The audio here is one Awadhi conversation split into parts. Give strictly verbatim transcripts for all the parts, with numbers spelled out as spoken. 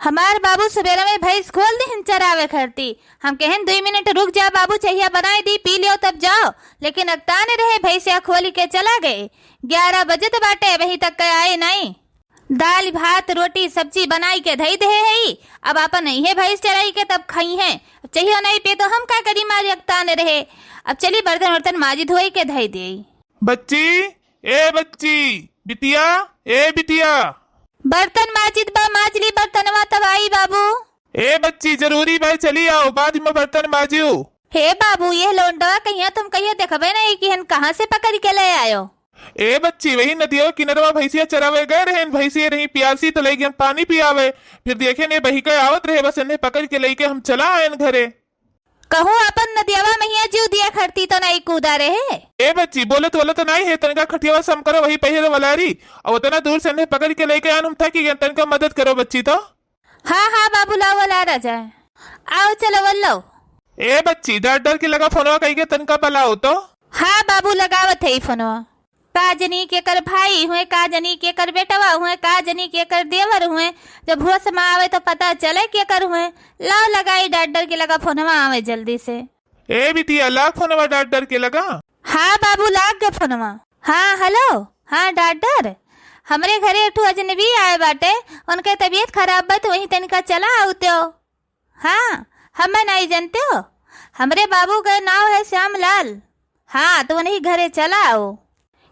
हमार बाबू सुबेरा में भैंस खोल दिहिन चरावे खरती। हम कहेन, "दुई मिनट रुक जा बाबू, चहिया बनाई दी, पी लियो तब जाओ।" लेकिन अगतान रहे, भैंसिया खोली के चला गए। ग्यारह बजत बाटे, अबहीं तक के आए नाई। दाल, भात, रोटी, सब्जी बनाई के धई देहे हई। अब आपन अइहे भैंस चराई के तब खइहें। अब चहियो नाई पे तो हम का करी, मारी अगतान रहे। अब चली बर्तन वर्तन माजी धोई के धई देई। बच्ची, ए बच्ची, बिटिया, ए बिटिया। बर्तन माजित बा, माजली बर्तनवा तब आई बाबू। ए बच्ची, जरूरी बा, चली आओ, बाद में बर्तन माजियो। हे बाबू, ये लौंडवा कहिया तुम कहियो देखबे नहीं कि हन कहाँ से पकड़ के ले आयो। ए बच्ची, वही नदिया किनरवा भैंसिया चरावे गए रहेन, भैंसिया रही प्यासी तो लई गए पानी पियावे, फिर देखे ने बही के आवत रहे, बस इन्हें पकड़ के लई के हम चला आयन घरे। कहूँ अपन नदियावा महिया जीव दिया खरती तो नहीं कूदा रहे। ए बच्ची, बोलत बोलत तो नहीं है, तनका खटियावा सम करो, वही पहिरे वाला री। और उतना दूर से इन्हें पकड़ के लेके आन, हम थकी गए, तनका मदद करो बच्ची तो। हाँ, हाँ बाबू, लाओ, ला राजा। आओ, चलो, बोलो। ए बच्ची, डर डर के लगा फोनवा कही के तनका बलाओ तो। हाँ बाबू, लगावत है ई फोनवा। का जनी केकर भाई हुए, का जनी केकर बेटवा हुए, का जनी केकर देवर हुए। जब होश में आवे तो पता चले केकर हुए। लाओ लगाई, डर डर के लगा फोनवा आवे जल्दी से। ए बिटिया, लाग फोनवा डर डर के लगा। हाँ बाबू, लाग गए फोनवा। हाँ, हेलो। हाँ डॉक्टर, हमरे घरे एक ठो अजनबी आए बाटे, उनके तबीयत खराब बा, तो वहीं तनिका चला आउते हो। हाँ, हमें नहीं जानते हो, हमरे बाबू का नाव है श्यामलाल। हाँ, तो उन्हीं घरे चला आओ।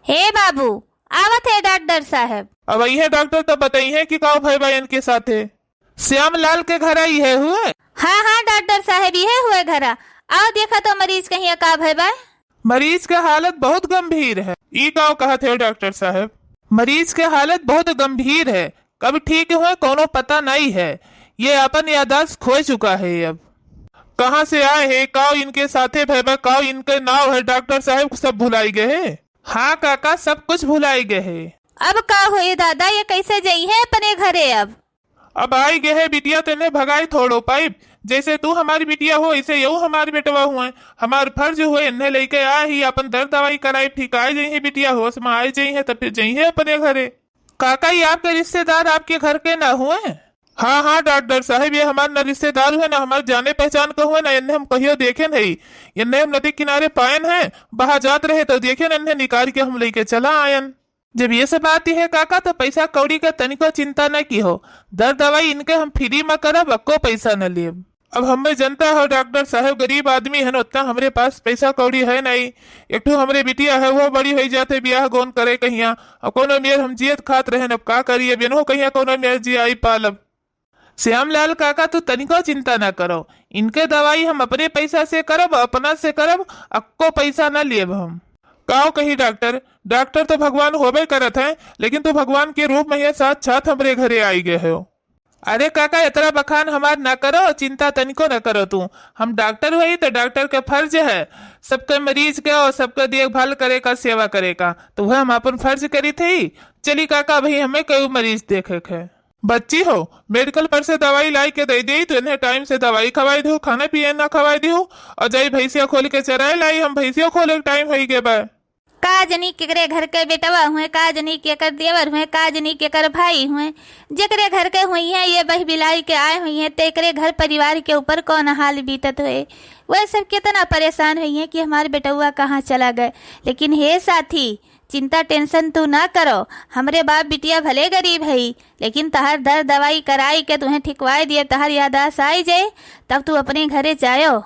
हे बाबू, आवत है डॉक्टर साहब। अब आई है डॉक्टर, तो बताई है कि का भय बा इनके साथे। श्यामलाल के घर आई है हुए? हाँ, हाँ डॉक्टर साहब, ये हुए घरा। आओ देखा तो मरीज कहिया का भय बा। मरीज के हालत बहुत गंभीर है। ई का कहत है डॉक्टर साहब? मरीज के हालत बहुत गंभीर है, कब ठीक हुए कोनो पता नहीं है। ये अपन याददाश्त खो चुका है अब। कहाँ से आए हैं, काव इनके साथे भय बा, काव इनके नाव है, डॉक्टर साहब सब भुलाई गए हैं। हाँ काका, सब कुछ भुलाई गए हैं। अब का होई दादा, ये कैसे जइहे अपने घरे अब? अब आई गए है बिटिया, तेने भगाई थोड़ो पाइब। जैसे तू हमारी बिटिया हो, ऐसे यहू हमारे बेटवा हुए। हमार फर्ज हुए, इन्हें लेके आ ही, अपन दर दवाई कराई, ठीक आई जइहे बिटिया, होश में आई जइहे, तब फिर जइहे अपने घरे। काका, ये आपके रिश्तेदार आपके घर के ना हुए? हाँ, हाँ, डॉक्टर साहब, ये हमार ना रिश्तेदार हुए, ना हमार जाने पहचान का हुए, ना इन्हें हम कहियो देखे नहीं। इन्हें हम नदी किनारे पायन है, बहा जात रहे तो देखे, इन्हें निकाल के हम लेके चला आयन। जब ये सब बात है काका, तो पैसा कौड़ी का तनिको चिंता न की हो, दर दवाई इनके हम फ्री में करब, अक्को पैसा न लेब। अब हमें जनता हो डॉक्टर साहब, गरीब आदमी है ना, उतना हमरे पास पैसा कौड़ी है नहीं। एक ठो हमरे बिटिया है, वो बड़ी हो जाते, ब्याह गोन करे कहिया, अब कोनो मेर हम जियत खात रहे, अब का करी, अब इन्हों कहिया कोनो मेर जी आई पालब। श्यामलाल काका, तू तनिको चिंता ना करो, इनके दवाई हम अपने पैसा से करब, अपना से करब, अक्को पैसा ना लेब हम। काव कही डॉक्टर, डॉक्टर तो भगवान होबे करत है, लेकिन तू भगवान के रूप में ये साक्षात हमरे घरे आई गए हो। अरे काका, इतना बखान हमार ना करो, चिंता तनिको ना करो तू। हम डॉक्टर हुई तो डॉक्टर के फर्ज है सबके मरीज के और सबके देखभाल करे का, सेवा करे का, तो वह हम अपन फर्ज करी थे। चली काका, अभी हमें कई मरीज देखे के है। बच्ची हो, मेडिकल पर से दवाई लाई के दे देई, तो इन्हें टाइम से दवाई खवाई दिहु, खाना पिए ना खवाई दिहु, और जाई भैंसिया खोल के चराए लाई, हम भैंसिया खोले के टाइम होई गए बा। का जनी केकरे घर के बेटवा हुए, का जनी केकर देवर हुए, का जनी केकर भाई हुए, जेकरे घर के हुई हैं, ये बह बिलाई के आए हुई हैं, तेकरे घर परिवार के ऊपर कौन हाल बीतत हुए। वह सब कितना परेशान हुई हैं कि हमार बेटउआ कहाँ चला गए। लेकिन हे साथी, चिंता टेंशन तू ना करो, हमरे बाप बिटिया भले गरीब है, लेकिन तहर दर दवाई कराई के तुहें ठिकवाए दिए, तहर यादाश्त आई जाए, तब तू अपने घरे जायो।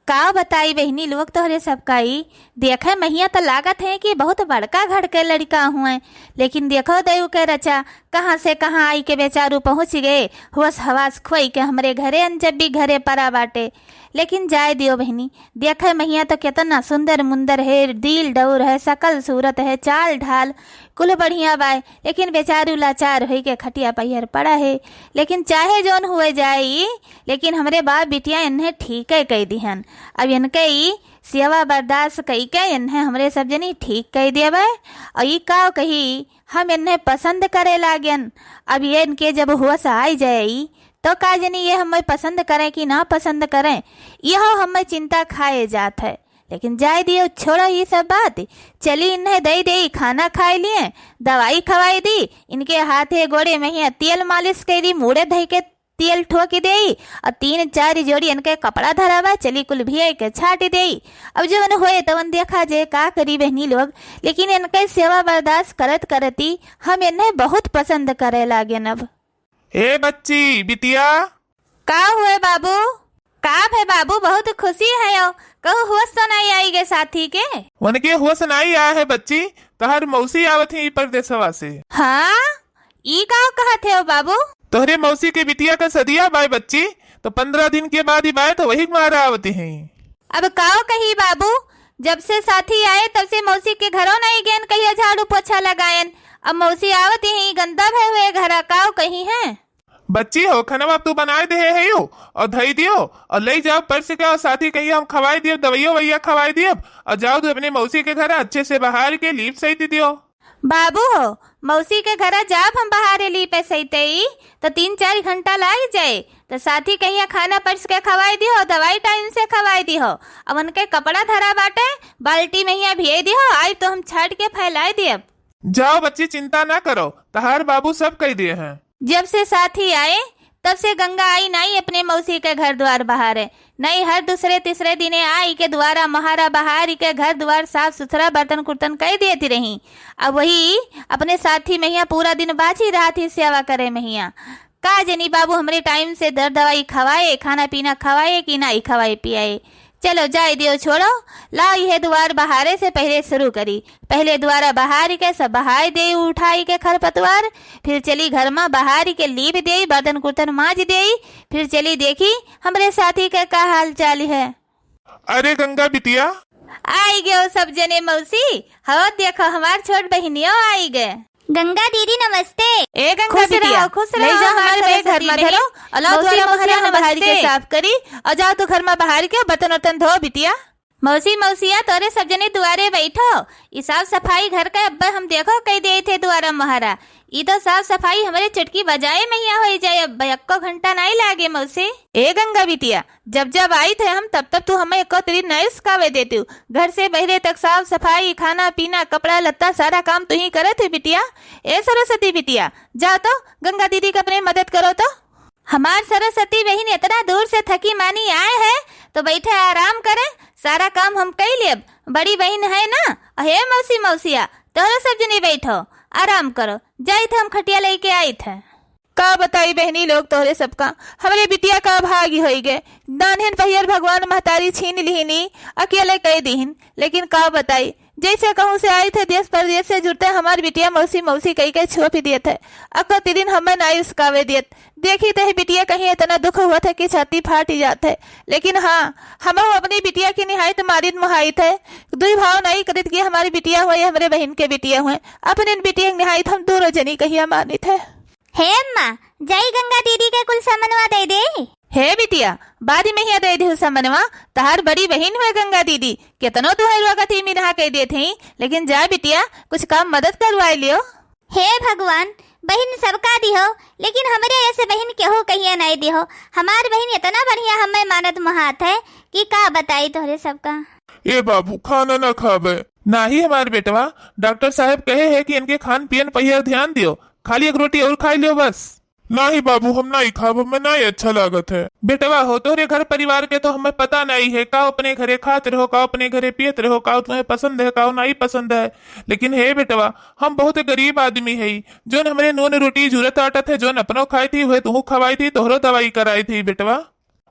का बताई बहिनी लोग तोहरे सबका ई, देखे महिया त लागत है कि बहुत बड़का घर के लड़का हुए, लेकिन देखो देव के रचा, कहाँ से कहाँ आई के बेचारू पहुँच गए, होश हवास खोई के हमरे घरे अन जब भी घरे परा बाटे। लेकिन जाए दियो बहिनी, देखे महिया तो कितना सुंदर मुंदर है, दिल डौर है, सकल सूरत है, चाल ढाल कुल बढ़िया बाय, लेकिन बेचारू लाचार होई के खटिया पहियर पड़ा है। लेकिन चाहे जौन हुए जाए ई, लेकिन हमरे बाप बिटिया इन्हें ठीके कई दिहन। अब इनके ई सेवा बर्दाश्त कई के इन्हें हमरे सब जनी ठीक कई देवे। और ई का कही, हम इन्हें पसंद करे लागेन। अब ये इनके जब होश आई जाए ई, तो का जनी ये हमें पसंद करें कि ना पसंद करें, यह हमें चिंता खाए जात है। लेकिन जाए दियो, छोड़ो ये सब बात। चली इन्हें दई दे, खाना खाए लिए, दवाई खवाई दी, इनके हाथे गोड़े महिया तेल मालिश कई दी, मूड़े धई के तेल ठोक देई, और तीन चार जोड़ी इनके कपड़ा धरावा, चली कुल भियाई के छाट देई। अब जवन होए तवन देखा जे, का करी बहनी लोग, लेकिन इनके सेवा बर्दाश्त करत करती हम इन्हें बहुत पसंद करे लागेन अब। ए बच्ची, बिटिया। का हुए बाबू? का भे बाबू, बहुत खुशी है हो, कहू होश तो नहीं आई गे साथी के? उनके होश नहीं आया है बच्ची, तोहर मौसी आवत ही परदेसवा से। हाँ, ई का कहत है हो बाबू? तोहरे मौसी के बिटिया का सदिया बाय बच्ची, तो पन्द्रह दिन के बाद ही बाय तो वही मारा आवती हैं। अब काओ कही बाबू, जब से साथी आए तब से मौसी के घरों नहीं गेन कहिया झाड़ू पोछा लगाएन। अब मौसी आवती हैं, गंदा भय हुए घरा, काओ कही हैं। बच्ची हो, खनवा तू बनाए देहे है यो, और धई दियो, और ले जाओ परस के, और साथी कहिया हम खवाए दियो, दवाइयो वैया खवाए दियो, और जाओ तू अपने मौसी के घर अच्छे से बहार के लीप सही दियो। बाबू हो, मौसी के घरा जाब हम बहारे लीपे सहिते ई, तो तीन चार घंटा लाग जाए। तो साथी कहिया खाना परस के खवाई दिहो, दवाई टाइम से खवाई दिहो। अब उनके कपड़ा धरा बाटे, बाल्टी में हिया भिये दिहो, आई तो हम छाट के फैलाई दियब। जाओ बच्ची, चिंता ना करो, तहार बाबू सब कह दिए हैं। जब से साथी आए, तब से गंगा आई नाई अपने मौसी के घर द्वार बहारे। नाई हर दूसरे तीसरे दिने आई के द्वारा महारा बहारी के घर द्वार साफ सुथरा बर्तन कुर्तन कई देती रही। अब वही अपने साथी महिया पूरा दिन बाझी रहत ही सेवा करे महिया। का जनी बाबू हमरे टाइम से दर दवाई खवाए, खाना पीना खवाए कि नाई खवाए पियाए। चलो जाए दियो छोड़ो, लाओ इहे द्वार बहारे से पहले शुरू करी। पहले द्वारा बहारी के सब बहाई देई उठाई के खरपतवार, फिर चली घर मा बहारी के लीप देई, बर्तन कुर्तन माज देई, फिर चली देखी हमरे साथी के का हाल चाल है। अरे गंगा बिटिया। आई गयो सब जने मौसी, हो देखो हमार छोट बहिनियो आई गए। गंगा दीदी नमस्ते। ए गंगा खुश बिटिया, रहो, खुश ले रहो, जाओ हमार हमारे सरे घर मा धरो, अलाओ मौसी, द्वारा मौसिया बहारी के नमस्ते। साफ करी, और जाओ तो घर मा बहारी के बर्तन उर्तन धो बिटिया। मौसी, मौसिया, तोरे सब जने दुआरे बैठो। ई साफ सफाई घर के अब्बे हम देखो कई देई थे दुआरा महारा। ई तो साफ सफाई हमरे चुटकी बजाए महिया होई जाए, अब्बे एक्को घंटा नाई लागे मौसी। ए गंगा बिटिया, जब जब आई थे हम तब तब तू हमें एको तिरी नाई सिखावे देती हूँ। घर से बहरे तक साफ सफाई, खाना पीना, कपड़ा लत्ता, सारा काम तू ही करे थे बिटिया। ए सरस्वती बिटिया, जाओ तो गंगा दीदी के अपने मदद करो तो। हमार सरस्वती बहिन इतना दूर से थकी मानी आए है, तो बैठे आराम करे, सारा काम हम कई लेब। बड़ी बहिन है ना, हे मौसी मौसिया, तोहरो सब जनी बैठो, आराम करो, जाइत हम खटिया लेके आइत है। का बताई बहनी लोग तोहरे सबका, हमरे बिटिया का भागी होई गए। नान्हेन पहियर भगवान महतारी छीन लिहिनी, अकेले कई दीहिन, लेकिन का बताई, जैसे कहूँ से आई थे देश परदेश से जुड़ते हमार बिटिया मौसी मौसी कई के छोपी दिए थे। अको तिरिन हमें नाई उसकावे दियत। देखी तही बिटिया कहीं इतना दुख हुआ था कि छाती फाट ही जात है। लेकिन हाँ, हम अपनी बिटिया की निहायत मारित मुहाइत है। दुई भाव नाई करित कि हमारी बिटिया हुए, हमरे बहिन के बिटिया हुए, अपने बिटिया की निहायत हम दोनों जनी कहिया मानित है। हे अम्मा, जाई गंगा दीदी के कुल सामनवा दे दे। हे बिटिया, बारी में हिया दे दिहु सामनवा, तहार बड़ी बहिन हुए गंगा दीदी, केतनो तुहे रोगत ही मिनहा कह देत ही, लेकिन जा बिटिया, कुछ काम मदद करवाए लियो। हे भगवान, बहिन सबका दिहो, लेकिन हमरे ऐसे बहिन केहू कहिया नहीं दिहो। हमार बहिन इतना बढ़िया हमें मानत महात है कि का बताई तोहरे सबका। ए बाबू, खाना ना खाबे। नाही हमार बेटवा, डॉक्टर साहब कहे है कि इनके खान पियन पहिया ध्यान दियो, खाली एक रोटी और खाई लियो बस। नाही बाबू, हम नाही खाब, हमें नाही अच्छा लागत है। बेटवा हो, तोहरे घर परिवार के तो हमें पता नाही है, का अपने घरे खात रहो, का अपने घरे पियत रहो, का तुम्हें पसंद है, का नाही पसंद है। लेकिन हे बेटवा, हम बहुत गरीब आदमी है, जोन हमरे नून रोटी जरूरत आटत है, जोन अपनो खाई थी, वह तुहू खवाई थी, तोहरो दवाई कराई थी बेटवा।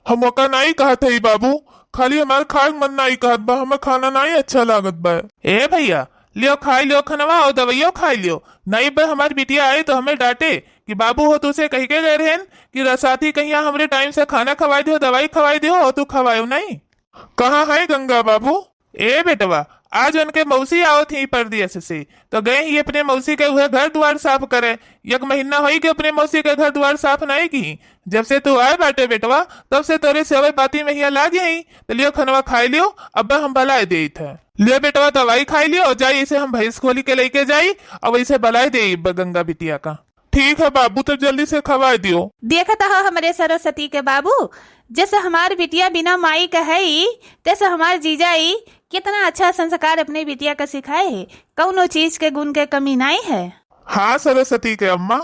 हम ओका नाई कहत हई बाबू, खाली हमार खाए के मन नाई कहत बा, हमें खाना नाई अच्छा लागत बा। ए भैया, लियो खाई लियो खनवा और दवाइयो खाई लियो। नाई बे हमार बिटिया आई तो हमें डांटे कि बाबू हो तुसे कह के गए रहन कि र-, साथी कहिया हमरे टाइम से खाना खवाई दियो, दवाई खवाई दियो और तू खवायो नहीं। कहाँ है गंगा बाबू? ए बेटवा, आज उनके मौसी आवत ही परदेस से, तो गए ही अपने मौसी के उहे घर द्वार साफ करे। एक महीना होई के अपने मौसी के घर द्वार साफ नहीं की। जब से तू आए बाटे बेटवा, तब से तोरे सेवे पाती में हिया लाग ही। तो लियो खनवा खाई लियो, अब हम भलाई देत है। लियो बेटवा दवाई खाई लियो और जाई, इसे हम भैंस खोली के लेके जाई और इसे भलाई दे गंगा बिटिया का। ठीक है बाबू, तो जल्दी से खवाई दियो। देखत ह हमरे सरस्वती के बाबू, जैसे हमार बिटिया बिना माई के है ई, तैसे हमार जीजा ई कितना अच्छा संस्कार अपने बिटिया का सिखाए है। कौनो चीज के गुण के कमी नाई है। हाँ सरस्वती के अम्मा,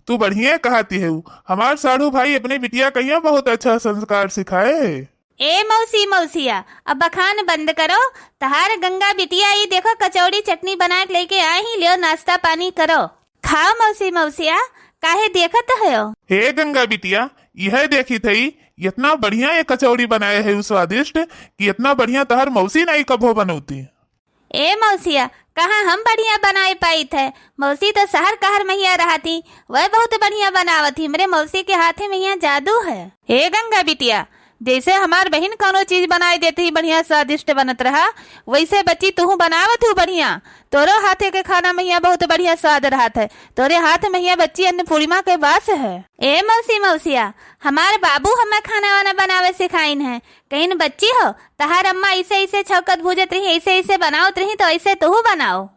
तू बढ़िया कहती है। हमार साढ़ू भाई अपने बिटिया कहिया बहुत अच्छा संस्कार सिखाए है। ए मौसी, मौसिया, अब बखान बंद करो। तहार गंगा बिटिया ई देखो कचौड़ी चटनी बना के लेके आई ही, लियो नाश्ता पानी करो। खाओ मौसी, मौसिया, काहे देखत हयो? हे गंगा बिटिया, यह देखी थई, इतना बढ़िया ये कचौड़ी बनाए है, उ स्वादिष्ट, कि इतना बढ़िया तहार मौसी नहीं कभो बनौती। ए मौसिया, कहाँ हम बढ़िया बनाए पाइत है? मौसी तो शहर कहर महिया रहती, वह बहुत बढ़िया बनावत ही। हमरे मौसी के हाथे महिया जादू है। हे गंगा बिटिया, जैसे हमार बहिन कौनो चीज बनाए देती ही बढ़िया स्वादिष्ट बनत रहा, वैसे बच्ची तुहू बनावत हूँ बढ़िया। तोरो हाथे के खाना महिया बहुत बढ़िया स्वाद रहत है। तोरे हाथ महिया बच्ची अन्नपूर्णिमा के वास है। ए मौसी, मौसिया, हमार बाबू हमें खाना वाना बनावे सिखाइन है। कहिन बच्ची हो, तहार अम्मा ऐसे ऐसे छौकत भूजत रही, ऐसे ऐसे बनावत रही, तो ऐसे तुहू बनाओ।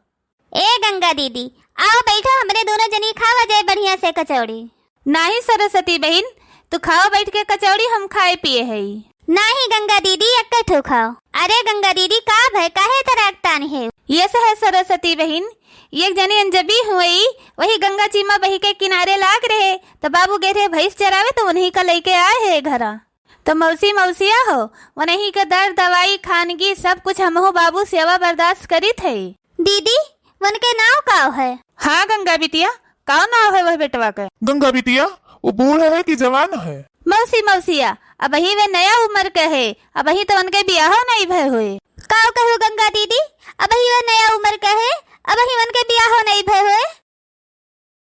ए गंगा दीदी, आओ बैठो, हमरे दोनों जनी खावा जाए बढ़िया से कचौड़ी। नाही सरस्वती बहिन, तू खाओ बैठ के कचौड़ी, हम खाए पिए हई। नाही गंगा दीदी, एक्के ठो खाओ। अरे गंगा दीदी, का भय, काहे इतना अकतान है? ये से है सरस्वती बहिन, एक जनी अनजबी हुई, वही गंगा चीमा बही के किनारे लाग रहे, तो बाबू गए रहे भैंस चरावे, तो उन्हीं का लेके आए है घरा। तो मौसी, मौसिया हो, उन्हीं के दर दवाई खानगी सब कुछ हमहू बाबू सेवा बर्दाश्त करित है। दीदी, उनके नाव काव है? हाँ गंगा बिटिया, काव नाव है वह बेटवा के? गंगा बिटिया, वो बूढ़ है कि जवान है? मौसी, मौसिया, अबही वे नया उम्र के है, अबही तो उनके बियाहो नहीं भय होए। काव कहू गंगा दीदी, अबही वे नया उम्र के है, अबही उनके बियाहो नहीं भय होए।